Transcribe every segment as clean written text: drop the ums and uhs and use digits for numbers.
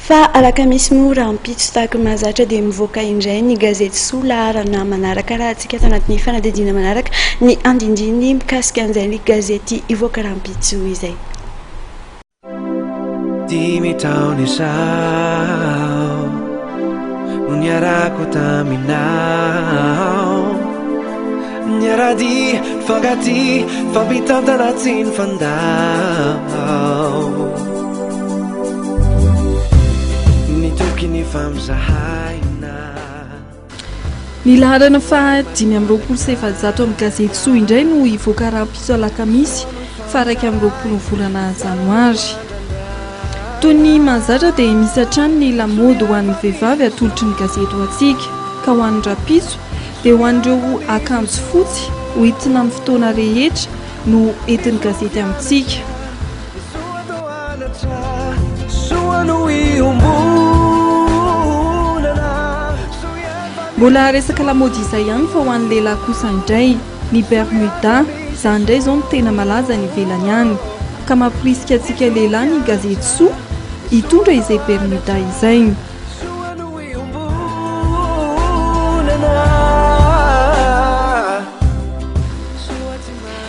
Fa alakamisy moa rahampitso tahaka ny mahazatra dia mivoaka indray ny gazety soa laharana manaraka arahantsika ato anatin'ny fanadihadiana manaraka ny andindiny mikasika an'izay ny gazety hivoaka rahampitso izay. Dimy taona izao no niarahako taminao Niara-dia, nifankatia, nifampitantana tsy nifandao Nitoky nifampizahaina Ny laharana faha 425 amin'ny gazety Soa indray no hivoaka rahampitso alakamisy faha 21 ny volana janoary. Toy ny mahazatra dia misy hatrany ny lamaody ho an'ny vehivavy atolotry ny gazety ho antsika ka ho an'ny rahampitso dia ho an'ireo akanjo fotsy ho entina amin'ny fotoana rehetra no entin'ny gazety amintsika. Mbola resaka lamaody izay ihany fa ho an'ny lehilahy kosa indray, ny Bermuda, izany indray izao no tena malaza any ivelany any. Ka mampirisika antsika lehilahy ny gazety Soa hitondra izay Bermuda izay.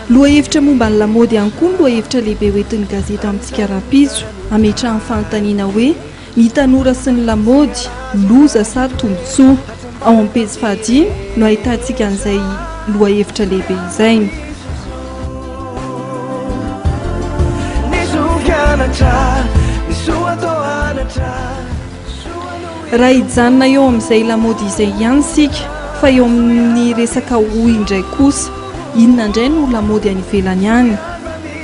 Lohahevitra momba ny lamaody ihany koa no lohahevitra lehibe hoentin'ny gazety amintsika rahampitso, ametrahany fanontaniana hoe, Ny tanora sy ny lamaody, loza sa tombontsoa? Ao amin'ny pejy fahadimy no ahitantsika an'izay lohahevitra lehibe izay. Raha hijanona eo amin'izay lamaody izay ihany isika, fa eo amin'ny resaka hoho indray kosa, inona indray no lamaody any ivelany any?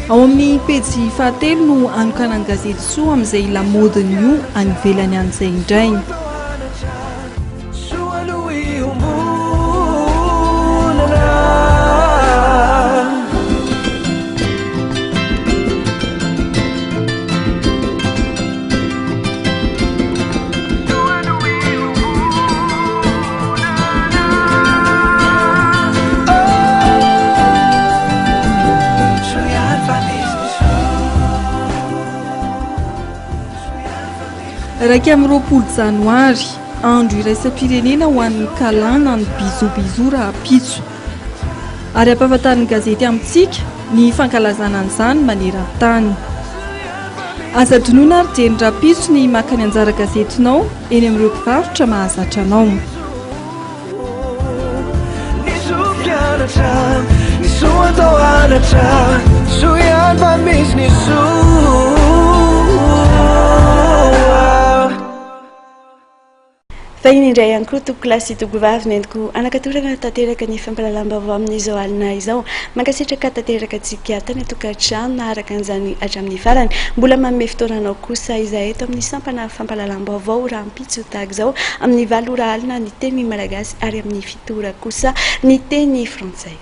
Ao amin'ny pejy fahatelo no anokanan'ny gazety Soa amin'izay lamaodin'ny hoho any ivelany any izay indray. 21 janoary, andro iraisam-pirenena ho an'ny câlin na ny bisous bisous rahampitso. Ary ampahafantarin'ny gazety amintsika ny fankalazana an'izany maneran-tany. Aza adinoina ary dieny rahampitso ny maka ny anjara gazetinao eny amin'ireo mpivarotra mahazatra anao. Ny soa mpianatra, ny soa atao anatra, soa ihany fa misy ny soa. Vahiny indray ihany koa tompokolahy sy tompokovavy nentiko hanakatorana tanteraka ny fampahalalam-baovao amin'izao alina izao. Mankasitraka tanteraka antsika tany an-tokantrano naharaka an'izany hatramin'ny farany. Mbola manome fotoana anao kosa izahay eto amin'ny sampana fampahalalam-baovao rahampitso tahaka izao amin'ny valo ora alina ny teny malagasy ary amin'ny fito ora kosa ny teny frantsay.